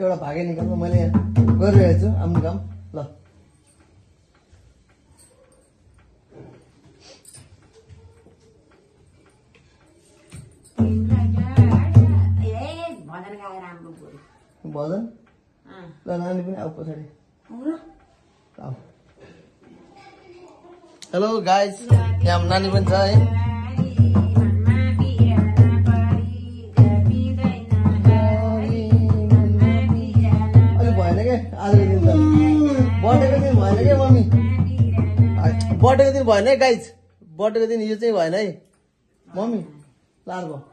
एउटा भागे निकाल्नु मैले गरिरहेको छु आफ्नो काम ल भजन ल नानी पनि आऊ पछाडि हेलो गाइस यहाँ नानी पनि छ है बर्थडेको दिन भएन क्या मम्मी बर्थडेको दिन भएन है गाइज बर्थडेको दिन यो चाहिँ भएन है मम्मी लार्को